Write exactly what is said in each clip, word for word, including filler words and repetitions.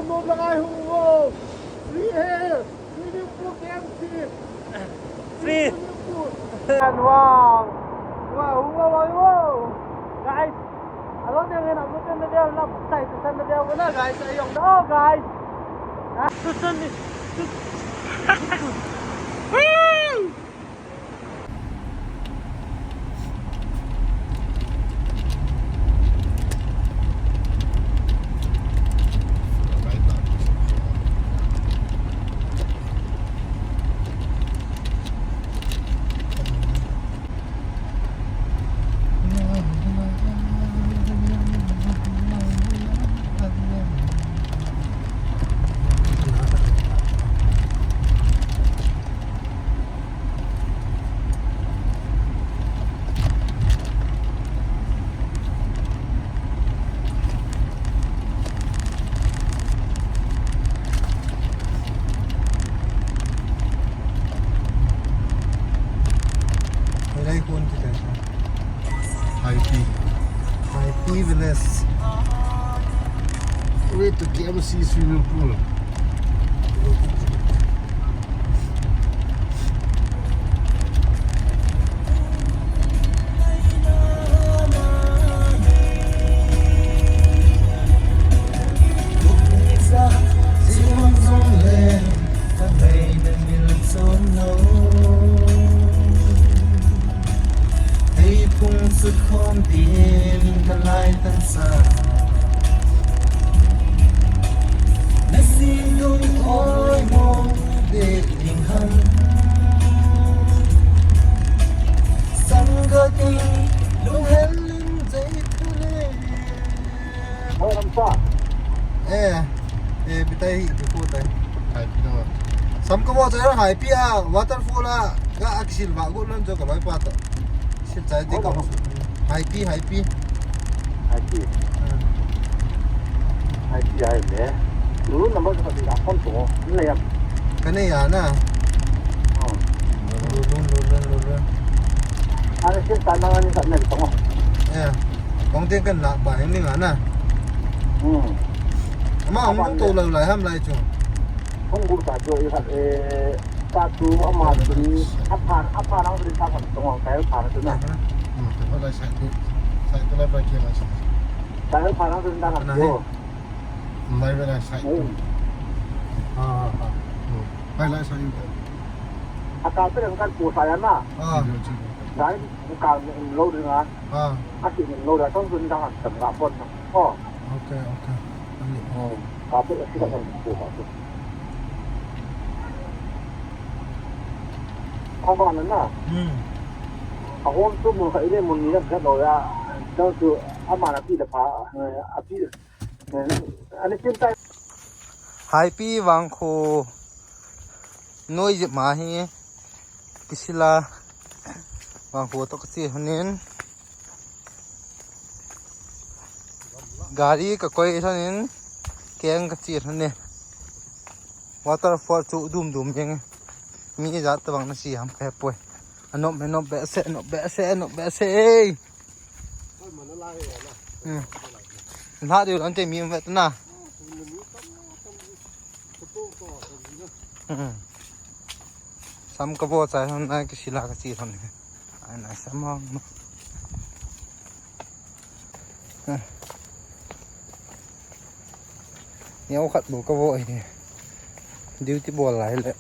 Nom lang ai hung o. Free he. Swimming pool, K M C. Free. Swimming pool. Wow. Wow, wow, wow, wow. Guys, alon yang na mo na dia na sai tu san na dia na, guys. Ayong na, oh, guys. Ah, tu san ni. Woo! Hoilai kon ti tai. Haipi. Haipi Village. Way to K M C swimming pool. Hei phung sut khom tin ka lai tan sa. Na sin lung oi mong de ling han. Sang ka ti lung hel ling jai tu le. Oi, Ramsa. Eh, eh, bitai hi, biku tai. Haipi na. Sam ka bo chai Haipi a, waterfall a, ka a kisil va go lon jo ka loi pa to. Sil chai te ka. Haipi, Haipi. Haipi. Hmm. Haipi ai le. Lu number ka ti a phone to. Ni ya. Ka ne ya na. Oh. Lu lu lu lu lu lu. Ani sil ta na ni sa ne to. Eh. Kong teng kan lah pa yang ning ana. Hmm. Ama ang to lo lai ham lai chu. Hung gu ta chu i khat, eh, ta chu ama chu ni, a phan, a phan ang chu ni ta kan tong ang kai phan chu na. Hmm, te lai sai tu. Sai tu lai pa kia lai sai. Kai phan ang chu ni ta kan chu. Lai ve lai sai tu. Hmm. Ha, ha, ha. Hmm. Lai lai sai tu. A ka pe kan pu sai na. Ah. Sai ka lo ri na. Ah. A si lo da tong chu ni ta kan kan la pon na. Oh. Okay, okay. Ani. Oh, kapit a sila kan po ka to. Ako ano na? Hmm. Ako ang tumo ka ile mo nila ka lo ya. Daw to ama na pila pa, eh, api. Eh, ano yung time? Haipi vangkho noi jep ma hi. Kisila vangkho to ka che honin. Gari ka koi lhonin, keng ka che lhonin. Waterfall chu dum dum jeng. Mi jat tabang na si ham ka hepoi. Anop, anop behseh, anop behseh, anop behseh. Hmm. Lha diu lante mi vet na. Hmm. Sam ka bo chai hon na kisila ka che hon. Ai na sam hon. Neo khat bou ka vo hi. Duty bol lai le.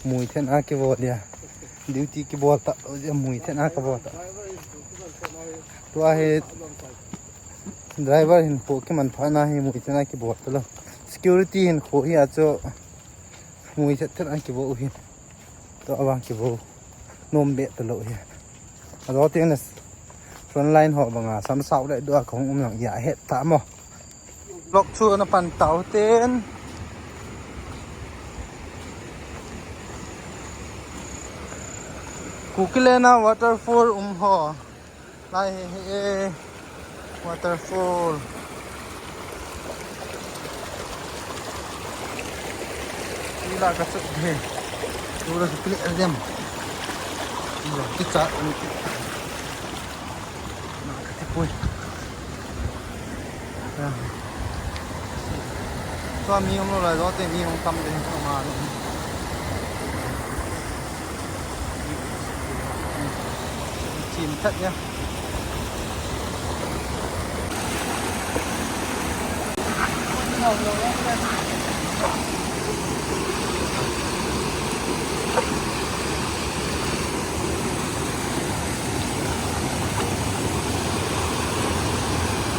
Mui then a kivo dia. Duty kibol ta lo dia mui then a ka vo ta. Tua hi driver hinkho kiman pha na hi mui then a kibol ta lo. Security hinkho hi a chu mui then then a kivo u hi. Tua vang kivo nom be ta lo hi. Alo teng na front line ho banga sam sao le dua kong um nang ya het ta mo. Vlog chu na pan tau ten. Kuki le na waterfall um ho. Lai he he e. Waterfall. Ila ka chut he. Tura ka klik dem. Ila ki cha. Na ka ti poi. Ya. Tua mi um lou lai, zote mi um tam ding, ama. Chim chat ya.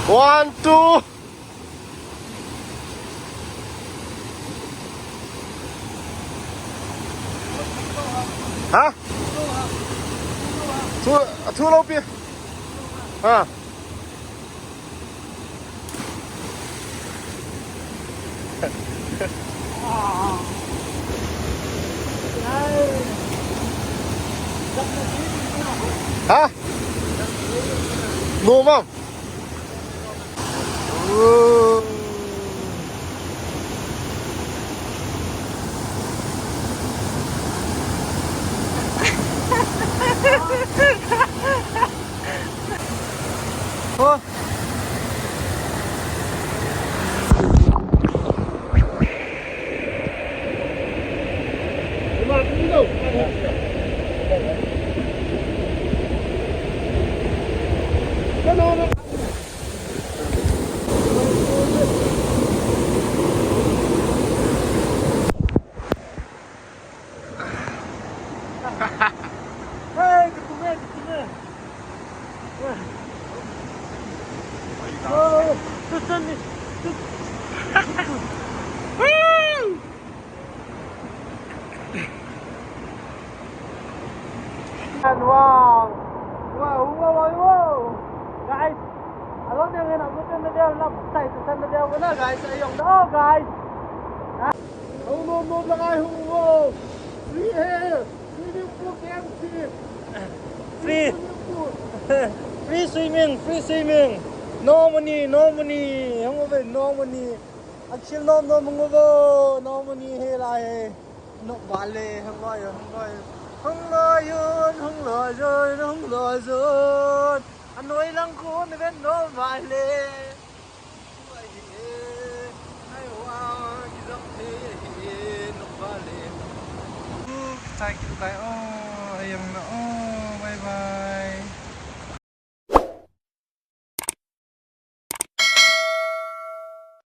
One, two. Ha? Thu, thu lou pi. Ha. Ha? No, ma'am. Wow. Wow, wow, wow, wow. Guys, alon yang enak betul na dia, lap tai tu sana dia, mana, guys, ayong dah, guys. Ha? Oh, no, no, no, I, oh, oh. Free here. Swimming pool, K M C. Free. Swimming pool. Free swimming, free swimming. No money, no money. Hung uve, no money. Achil nom nom hung uvo, no money he lai he. No vale, hung loi, hung loi. Hung loi yun, hung loi yun, hung loi yun. Anoi lang ko, ni ven no vale. Ai, eh, ai, wa, kizap he, eh, no vale. Uh, kitai, kitai, oh, ayang na, oh, bye bye.